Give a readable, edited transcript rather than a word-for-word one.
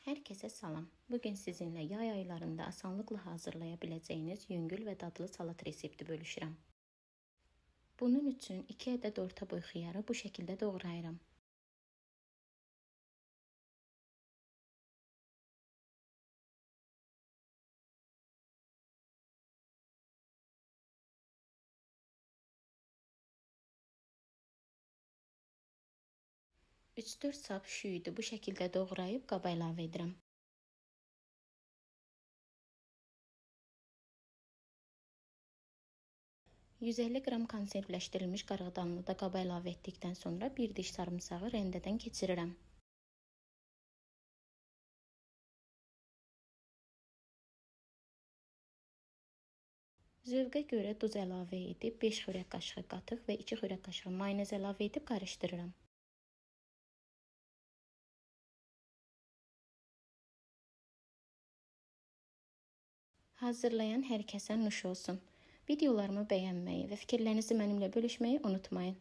Herkese salam. Bugün sizinle yay aylarında asanlıqla hazırlaya biləcəyiniz yüngül və dadlı salat resepti bölüşürəm. Bunun üçün 2 ədəd orta boy xiyarı bu şəkildə doğrayıram. 3-4 sap şüyüdü bu şəkildə doğrayıb qaba əlavə edirəm. 150 qram konservləşdirilmiş qarğıdalını da qaba əlavə etdikdən sonra bir diş sarımsağı rəndədən keçirirəm. Zövqə görə duz əlavə edib 5 xörək qaşığı qatıq və 2 xörək qaşığı mayonez əlavə edib qarışdırıram. Hazırlayan hər kəsə nuş olsun. Videolarımı bəyənməyi və fikirlərinizi mənimlə bölüşməyi unutmayın.